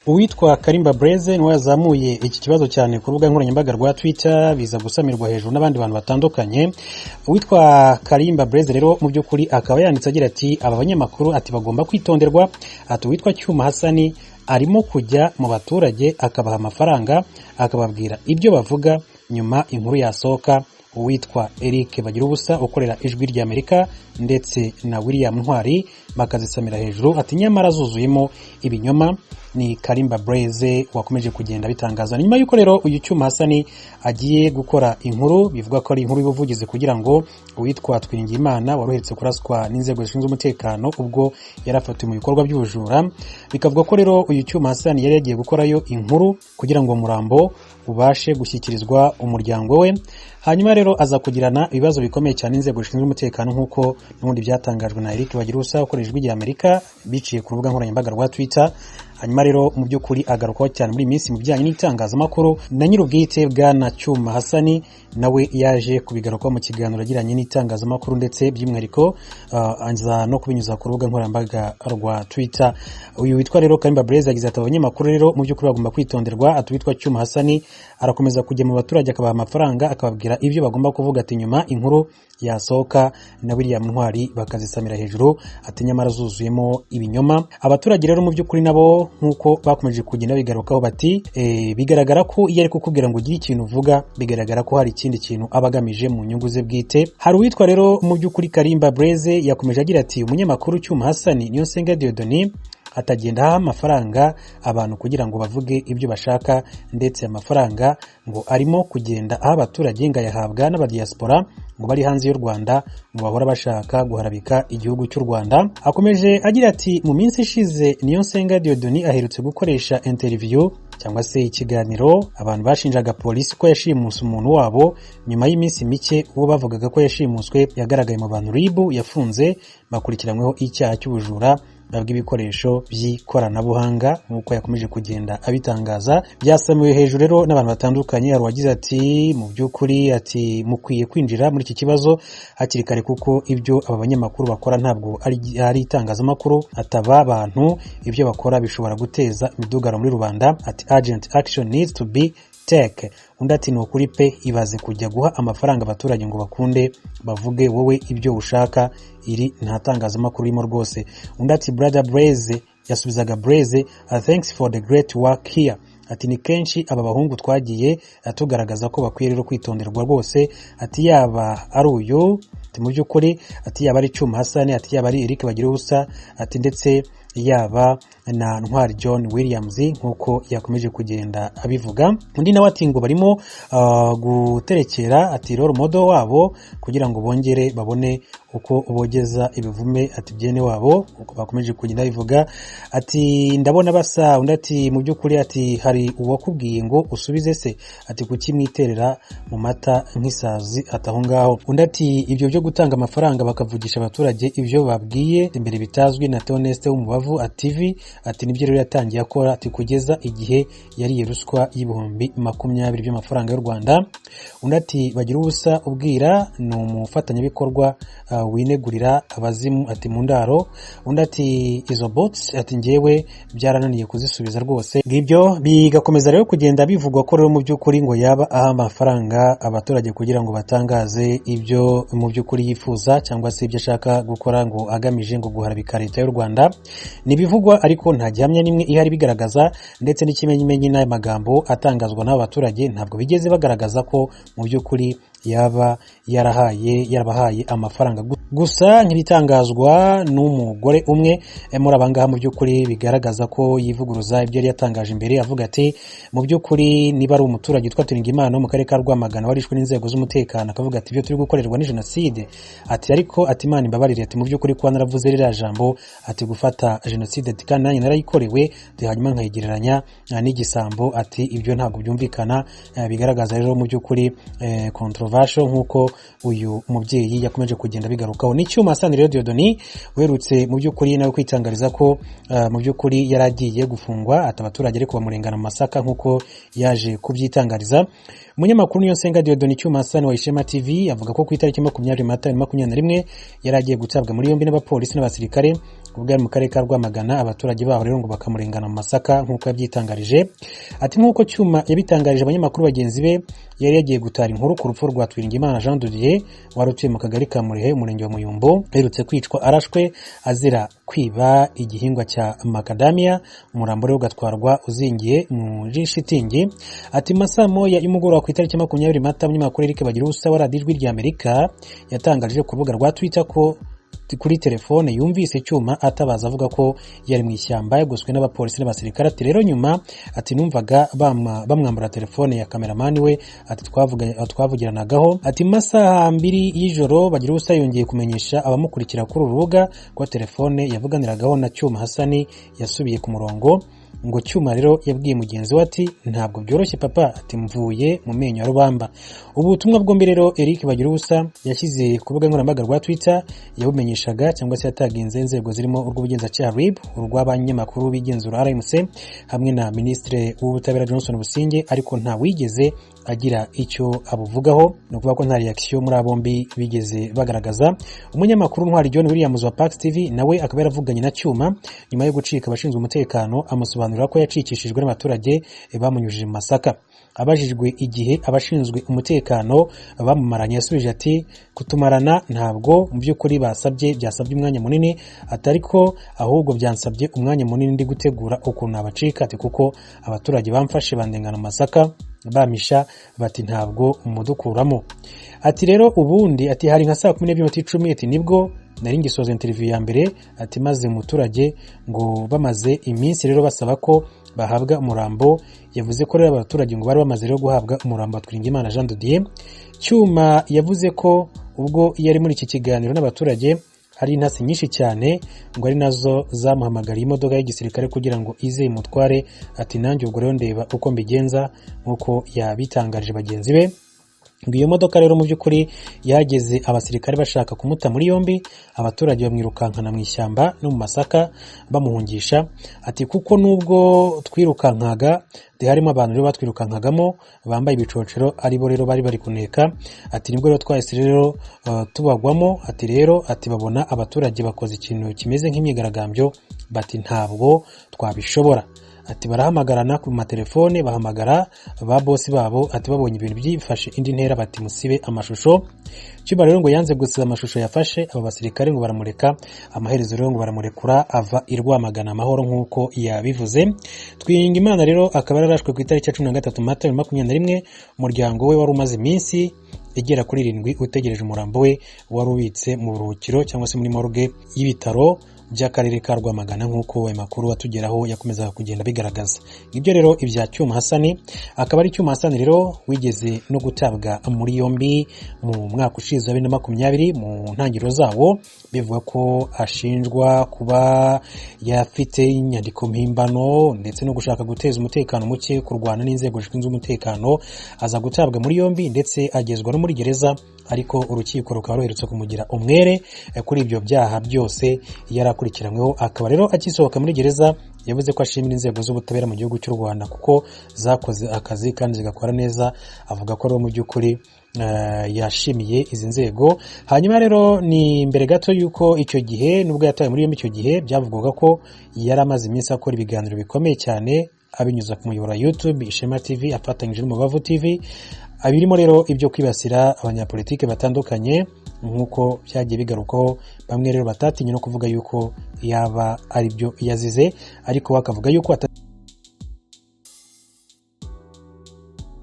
Uwitwa Karimba Blaise niwe yazamuye iki kibazo cyane ku rubuga nkoranyambaga rwa Twitter, biza gusamirwa hejuru n'abandi bantu batandukanye. Uwitwa Karimba Blaise rero mu by'ukuri akaba yanditse agira ati: "Aba banyamakuru," ati, "bagomba kwitonderwa." Ati: "Uwitwa Cyuma Hasani arimo kujya mu baturage, akabaha amafaranga, akababwira ibyo bavuga, nyuma inkuru yasohoka, uwitwa Eric Bagiruwubusa ukorera Ijwi ry'Amerika ndetse na William Ntwari bakazisamira hejuru," ati, "nyamara zuzuyemo ibinyoma." Ni Karimba Blaise wakomeje kugenda bitangaza nyuma y'uko rero uyu Cyuma Hasani agiye gukora inkuru bivuga ko ari inkuru y'ubuvugizi kugira ngo uwitwa Twiringiyimana wari uherutse kuraswa n'inzego zishinzwe umutekano ubwo yari afatiwe mu bikorwa by'ubujura. Bikavuga ko rero uyu Cyuma Hasani yari yagiye gukorayo inkuru kugira ngo umurambo ubashe gushyikirizwa umuryango we, hanyuma rero aza kugirana ibibazo bikomeye cyane n'inzego zishinzwe umutekano, nk'uko n'ubundi byatangajwe na Eric Bagiruwubusa ukoresha Ijwi ry'Amerika biciye ku rubuga nkoranyambaga rwa Twitter. Hanyuma rero mu by'ukuri agarukaho cyane muri iyi minsi mu bijyanye n'itangazamakuru, na nyir'ubwite bwana Cyuma Hasani nawe yaje kubigarukaho mu kiganiro yagiranye n'itangazamakuru, ndetse by'umwihariko aza no kubinyuza ku rubuga nkoranyambaga rwa Twitter. Uyu witwa rero Karimba Blaise yagize ati: "Abanyamakuru rero mu by'ukuri bagomba kwitonderwa." Ati: "Uwitwa Cyuma Hasani arakomeza kujya mu baturage, akabaha amafaranga, akababwira ibyo bagomba kuvuga," ati, "nyuma inkuru yasohoka na William Ntwari bakazisamira hejuru," ati, "nyamara zuzuyemo ibinyoma." Abaturage rero mu by'ukuri nabo nk'uko bakomeje kugenda bigarukaho bati bigaragara ko iyo ari kukubwira ngo ugire ikintu uvuga, bigaragara ko hari ikindi kintu aba agamije mu nyungu ze bwite. Hari uwitwa rero mu by'ukuri Karimba Blaise yakomeje agira ati: "Umunyamakuru Cyuma Hasani Niyonsenga Dieudonné atagenda aha amafaranga abantu kugira ngo bavuge ibyo bashaka, ndetse amafaranga ngo arimo kugenda aha abaturage ngo ayahabwa n'abadiaspora ngo bari hanze y'u Rwanda, ngo bahora bashaka guharabika igihugu cy'u Rwanda." Akomeje agira ati: "Mu minsi ishize Niyonsenga Dieudonné aherutse gukoresha interview cyangwa se ikiganiro abantu bashinjaga polisi ko yashimuse umuntu wabo. Nyuma y'iminsi mike uwo bavugaga ko yashimuswe yagaragaye mu bantu RIB yafunze bakurikiranyweho icyaha cy'ubujura bw'ibikoresho by'ikoranabuhanga." Nk'uko yakomeje kugenda abitangaza, byasamiwe hejuru rero n'abantu batandukanye. Hari uwagize ati: "Mu by'ukuri," ati, "mukwiye kwinjira muri iki kibazo hakiri kare, kuko ibyo aba banyamakuru bakora ntabwo ari itangazamakuru." Ataba abantu ibyo bakora bishobora guteza imidugararo muri rubanda, ati: "Urgent action needs to be take." Undi ati: "Ni ukuri pe, ibaze kujya guha amafaranga abaturage ngo bakunde bavuge wowe ibyo ushaka, iri nta tangazamakuru ririmo rwose." Undi ati: "Brother Blaise," yasubizaga Blaise, "thanks for the great work here." Ati: "Ni kenshi aba bahungu twagiye tugaragaza ko bakwiye rero kwitonderwa rwose." Ati: "Yaba ari uyu," ati, "mu by'ukuri," ati, "yaba ari Cyuma Hasani," ati, "yaba ari Eric Bagiruwubusa," ati, "ndetse yaba na Ntwari John Williams," nk'uko yakomeje kugenda abivuga. Undi nawe ati: "Ngo barimo guterekera," ati, "role model wabo kugira ngo bongere babone uko bogeza ibivume," ati, "byene wabo," uko bakomeje kugenda bivuga. Ati: "Ndabona basa." Undi ati: "Mu by'ukuri," ati, "hari uwakubwiye ngo usubize se?" Ati: "Kuki mwiterera mu mata nk'isazi?" Ati aho ngaho. Undi ati: "Ibyo byo gutanga amafaranga bakavugisha abaturage ibyo babwiye imbere bitazwi na Theoneste w'Umubavu TV," ati, "nibyo rero yatangiye akora," ati, "kugeza igihe yariye ruswa y'20,000 by'amafaranga y'u Rwanda." Undi ati: "Bagiruwubusa ubwira ni umufatanyabikorwa winegurira abazimu," ati, "mu ndaro." Undi ati: "Izo bots," ati, "ngewe byarananiye kuzisubiza rwose." Ngibyo bigakomeza rero kugenda bivugwa ko rero mu by'ukuri ngo yaba aha amafaranga abaturage kugira ngo batangaze ibyo mu by'ukuri yifuza cyangwa se ibyo ashaka gukora, ngo agamije ngo guharabika leta y'u Rwanda. Ni ibivugwa, ariko nta gihamya n'imwe ihari bigaragaza, ndetse n'ikimenyimenyi n'aya magambo atangazwa n'aba baturage ntabwo bigeze bagaragaza ko mu by'ukuri yaba yarahaye yarabahaye amafaranga. Gusa nk'ibitangazwa n'umugore umwe muri abangaha, mu by'ukuri bigaragaza ko yivuguruza ibyo yari yatangaje imbere, avuga ati mu by'ukuri niba ari umuturage witwa Turingimana wo mu karere ka Rwamagana warishwe n'inzego z'umutekano, akavuga ati: "Ibyo turi gukorerwa ni jenoside," ati, "ariko," ati, "Imana imbabarire," ati, "mu by'ukuri kuba naravuze ririya jambo," ati, "gufata jenoside," ati, "kandi nanjye narayikorewe," ati, "hanyuma nkayigereranya n'igisambo," ati, "ibyo ntabwo byumvikana." Bigaragaza rero mu by'ukuri controversial, nk'uko uyu mubyeyi yakomeje kugenda bigarukaho. Ni Cyuma Hasani rero Dieudonné uherutse mu by'ukuri nawe kwitangariza ko mu by'ukuri yari agiye gufungwa, ati abaturage ariko bamurengana mu masaka, nk'uko yaje kubyitangariza. Umunyamakuru Niyonsenga Dieudonné Cyuma Hasani wa Ishema TV avuga ko ku itariki 20 Mata 2021 yari agiye gutabwa muri yombi n'abapolisi n'abasirikare. Ubwo yari mu karere ka Rwamagana, abaturage baho rero ngo bakamurengana mu masaka nk'uko yabyitangarije. Ati nk'uko Cyuma yabitangarije abanyamakuru bagenzi be, yari yagiye gutara inkuru ku rupfu rwa Twiringimana Jean de Dieu wari utuye mu kagari ka Murehe, umurenge wa Muyumbo, aherutse kwicwa arashwe azira kwiba igihingwa cya makadamia, umurambo rero ugatwarwa uzingiye mu shitingi. Ati mu masaa moya y'umugoroba ku itariki 20 Mata, umunyamakuru Eric Bagiruwubusa wa Radiyo Ijwi ry'Amerika yatangarije ku rubuga rwa Twitter ko kuri telefone yumvise Cyuma atabaza avuga ko yari mu ishyamba yagoswe n'abapolisi n'abasirikare. Ati rero nyuma ati numvaga bamwambura telefone ya kameramani we, ati twavugiranagaho. Ati mu masaha 2 y'ijoro Bagiruwubusa yongeye kumenyesha abamukurikira kuri uru rubuga ko telefone yavuganiragaho na Cyuma Hasani yasubiye ku murongo. Ngo Cyuma rero yabwiye mugenzi we ati ntabwo byoroshye papa, ati mvuye mu menyo ya rubamba. Ubu butumwa bwombi rero Eric Bagiruwubusa yashyize ku rubuga nkoranyambaga rwa Twitter yabumenyeshaga cyangwa se yataginze inzego zirimo urw'ubugenzacyaha RIB, urw'abanyamakuru bigenzura RMC, hamwe na Minisitiri w'Ubutabera Johnson Busingye, ariko nta wigeze agira icyo abuvugaho. Ni ukuvuga ko nta reaction muri abo bombi bigeze bagaragaza. Umunyamakuru Ntwari John Williams wa Pax TV nawe akaba yaravuganye na Cyuma nyuma yo gucika abashinzwe umutekano, amusobanurira ko yacikishijwe n'abaturage bamunyujije mu masaka. Abajijwe igihe abashinzwe umutekano bamumaranye, yasubije ati kutumarana ntabwo mu by'ukuri basabye byasabye umwanya munini, atari ko ahubwo byansabye umwanya munini ndi gutegura ukuntu nabacika, ati kuko abaturage bamfashe bandengana mu masaka bamisha bati ntabwo umudukuramo. Ati rero ubundi ati hari nka saa 12:10, ati nibwo nari ngisoza interview ya mbere, ati maze umuturage ngo bamaze iminsi rero basaba ko bahabwa umurambo. Yavuze ko rero abaturage ngo bari bamaze rero guhabwa umurambo wa Twiringimana Jean de Dieu. Cyuma yavuze ko ubwo yari muri iki kiganiro n'abaturage hari intasi nyinshi cyane, ngo ari nazo zamuhamagariye imodoka y'igisirikare kugira ngo ize imutware. Ati nanjye ubwo rero ndeba uko mbigenza, nk'uko yabitangarije bagenzi be. Ngo iyo modoka rero mu by'ukuri yageze abasirikare bashaka kumuta muri yombi, abaturage bamwirukankana mu ishyamba no mu masaka bamuhungisha. Ati kuko nubwo twirukankaga harimo abantu rero batwirukankagamo bambaye ibicocero, aribo rero bari bari kuneka. Ati nibwo rero twahise rero tubagwamo. Ati rero ati babona abaturage bakoze ikintu kimeze nk'imyigaragambyo, bati ntabwo twabishobora. Ati barahamagarana ku matelefone, bahamagara ba bosi babo. Ati babonye ibintu byifashe indi ntera, bati musibe amashusho. Cyuma rero ngo yanze gusiba amashusho yafashe aba basirikare, ngo baramureka. Amaherezo rero ngo baramurekura ava i Rwamagana amahoro nk'uko yabivuze. Twiringimana rero akaba yararashwe ku itariki ya 13 Mata 2021. Umuryango we wari umaze iminsi igera kuri 7 utegereje umurambo we wari ubitse mu buruhukiro cyangwa se muri morgue y'ibitaro by'akarere ka Rwamagana, nk'uko ayo makuru atugeraho yakomezaga kugenda bigaragaza. Ibyo rero ibya Cyuma Hasani, akaba ari Cyuma Hasani rero wigeze no gutabwa muri yombi mu mwaka ushize wa 2020 mu ntangiriro zawo, bivuga ko ashinjwa kuba yafite inyandiko mpimbano ndetse no gushaka guteza umutekano muke, kurwana n'inzego zishinzwe umutekano. Aza gutabwa muri yombi ndetse agezwa no muri gereza, ariko urukiko rukaba ruherutse kumugira umwere kuri ibyo byaha byose yari akurikiranyweho. Akaba rero akisohoka muri gereza yavuze ko ashimira inzego z'ubutabera mu gihugu cy'u Rwanda kuko zakoze akazi kandi zigakora neza. Avuga ko rero mu by'ukuri yashimiye izi nzego. Hanyuma rero ni mbere gato y'uko icyo gihe, nubwo yatawe muri yombi icyo gihe, byavugwaga ko yari amaze iminsi akora ibiganiro bikomeye cyane abinyuza ku muyoboro wa YouTube Ishema TV afatanyije n'Umubavu TV, abirimo rero ibyo kwibasira abanyapolitike batandukanye nk'uko byagiye bigarukwaho. Bamwe rero batatinye no kuvuga yuko yaba ari byo yazize, ariko bakavuga yuko